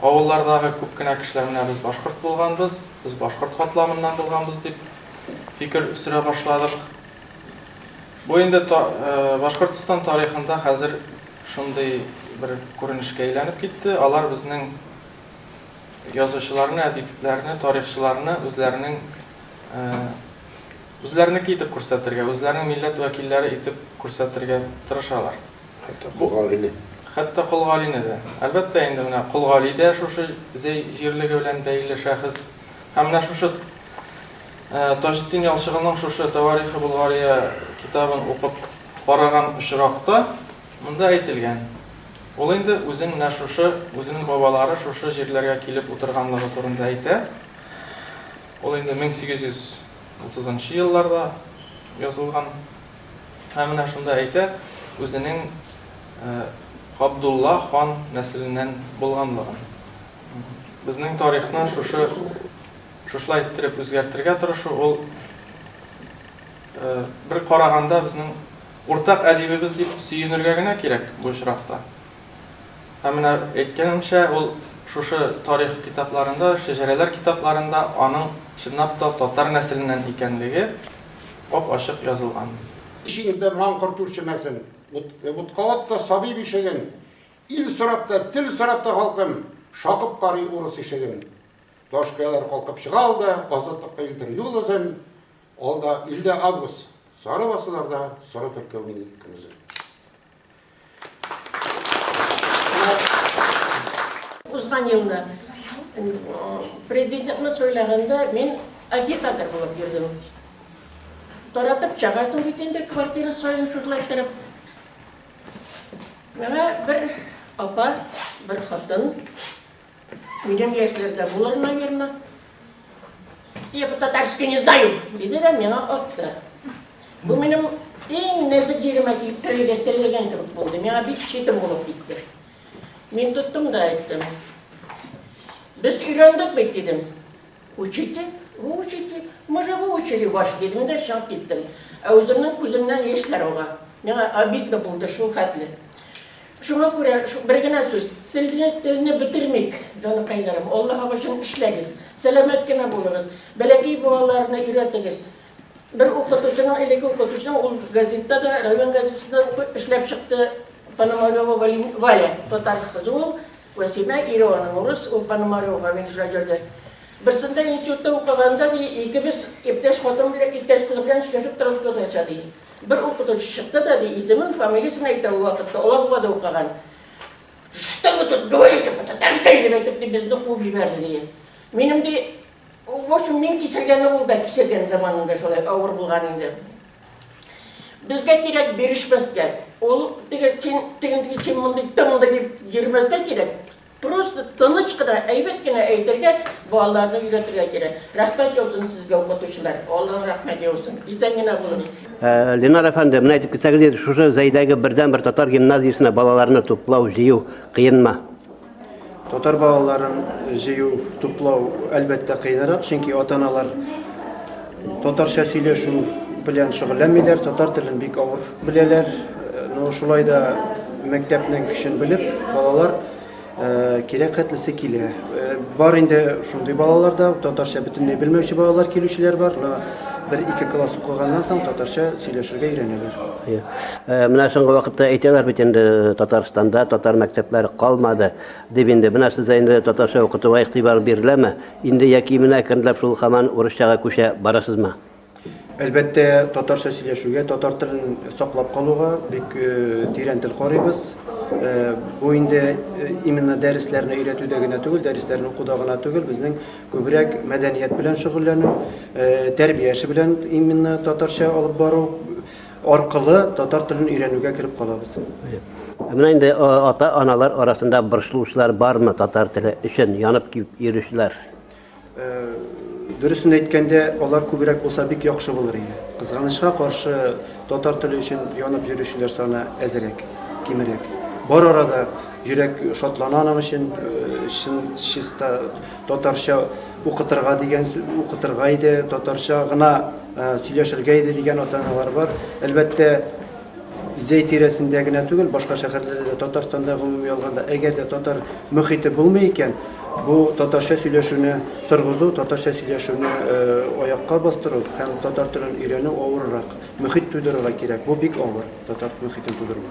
Авыллардагы күп кенә кешеләр менә без башкорт булганбыз, без башкорт катламыннан булганбыз дип фикер сөрә башладык. Бу инде Башкортстан тарихында хәзер шундый бер күренешкә әйләнеп китте. Алар безнең язучыларны, әдипләрне, тарихчыларны үзләренең үзләренеке итеп күрсәтергә, үзләренең милләт вәкилләре итеп күрсәтергә тырышалар. Хәтта Кол Галине. Хәтта Кол Галине дә. Әлбәттә инде менә Кол Гали дә шушы Зәй җирлеге белән бәйле шәхес. Һәм менә шушы Таҗетдин Ялчыгылның шушы Тәварихы Болгария китабын укып караган очракта монда әйтелгән. Ул инде үзен менә шушы, үзенең бабалары шушы җирләргә килеп утырганлыгы турында әйтә. Ул инде 1830 нчы елларда язылган. Һәм менә шунда әйтә, үзенең Габдулла хан нәселеннән булганлыгын. Безнең тарихны шушы шушылай иттереп үзгәртергә тырышу ул бер караганда безнең уртак әдибебез дип сөенергә генә кирәк бу очракта. Һәм менә әйткәнемчә, ул шушы тарих китапларында, шәҗәрәләр китапларында аның чынлап та татар нәселеннән икәнлеге ап-ачык язылган. Бишегеңдә маңкорт үрчемәсен, Утка ат та сабый бишеген. Ил сорап та, тел сорап та халкым, Шакып карый урыс ишеген. Таш кыялар калкып чыга алда, Азатлыкка илтер юл озын. Алда, илдә август, сары басуларда Соры төлке уйный көнозын. Узган елны президентны сайлаганда мин агитатор булып йөрдем. Таратып чыгасың бит инде квартира саен шушылай торып. Миңа бер апа, бер хатын, минем яшьләрдә булыр, наверное. Я по-татарски не знаю, диде дә миңа атты. Бу минем иң нәзек җиремә килеп терелгән, терелгән кебек булды. Миңа бик читен булып китте. Мин тоттым да әйттем. Без өйрәндек бит, дидем. Учите, выучите. Мы же выучили ваш, дидем дә чыгып киттем. Ә үземнең күземнән яшьләр ага. Миңа обидно булды шул хәтле. Шуңа күрә бер генә сүз, телне, телне бетермик, җаныкайларым, Аллаһ өчен эшләгез, сәламәт кенә булыгыз, бәләкәй балаларны өйрәтегез. Бер укытучының, элекке укытучының, ул газетта да, район газетасында укы, эшләп чыкты, Пономарева Валя, татар кызы ул, Вәсимә, ире аның урыс, ул Пономарева фамилиясенә йөрде. Берсендә институтта укыганда, ди, икебез иптәш хатын белән, иптәш кызы белән сөйләшеп торабыз татарча, ди. Бер укытучы чыкты да, ди, исемен, фамилиясен әйтә ул вакытта, Алабугада укыган. Что вы тут говорите по-татарски, дип әйтеп, ди, безне куып җибәрде, ди. Минем, ди, в общем, мин кичергәнне ул да кичергән заманында шулай авыр булган инде. Безгә кирәк бирешмәскә. Ул теге син тегендеге син мондый, ты мондый дип йөрмәскә кирәк. Просто тыныч кына, әйбәт кенә әйтергә, балаларны өйрәтергә кирәк. Рәхмәт яусын сезгә, укытучылар. Алланың рәхмәте яусын. Исән генә булыгыз. Ленар әфәнде, менә әйтеп китсәгез иде, шушы Зәйдәге бердәнбер татар гимназиясенә балаларны туплау, җыю кыенмы? Татар балаларын җыю, туплау, әлбәттә, кыенрак, чөнки ата-аналар татарча сөйләшү белән шөгыльләнмиләр, татар телен бик авыр беләләр. Но шулай да мәктәпнең көчен белеп, балалар кирәк хәтлесе килә. Бар инде шундый балалар да, татарча бөтенләй белмәүче балалар килүчеләр бар, но бер-ике класс укыганнан соң татарча сөйләшергә өйрәнәләр. Менә соңгы вакытта әйтәләр бит инде, Татарстанда татар мәктәпләре калмады дип инде. Менә сездә инде татарча укытуга игътибар биреләме? Инде яки менә әкренләп шул һаман урысчага күчә барасызмы? Әлбәттә, татарча сөйләшүгә, татар телен саклап калуга бик тирән тел карыйбыз. Бу инде именно дәресләрне өйрәтүдә генә түгел, дәресләрне укуда гына түгел, безнең күбрәк мәдәният белән шөгыльләнү, тәрбия эше белән именно татарча алып бару аркылы татар телен өйрәнүгә кереп калабыз. Менә инде ата-аналар арасында борчылучылар бармы татар теле өчен янып килеп йөрүчеләр? Дөресен әйткәндә, алар күбрәк булса бик яхшы булыр иде. Кызганычка каршы, татар теле өчен янып йөрүчеләр саны әзрәк, кимрәк. Бар арада йөрәк шатлана аның өчен, чын чиста татарча укытырга дигән укытырга иде, татарча гына сөйләшергә иде дигән ата-аналар бар. Әлбәттә, Зәй тирәсендә генә түгел, башка шәһәрләрдә дә, Татарстанда гомуми алганда, әгәр дә татар мөхите булмый икән, бу татарча сөйләшүне торгызу, татарча сөйләшүне аякка бастыру һәм татар телен өйрәнү авыррак. Мөхит тудырырга кирәк. Бу бик авыр, татар мөхитен тудыру.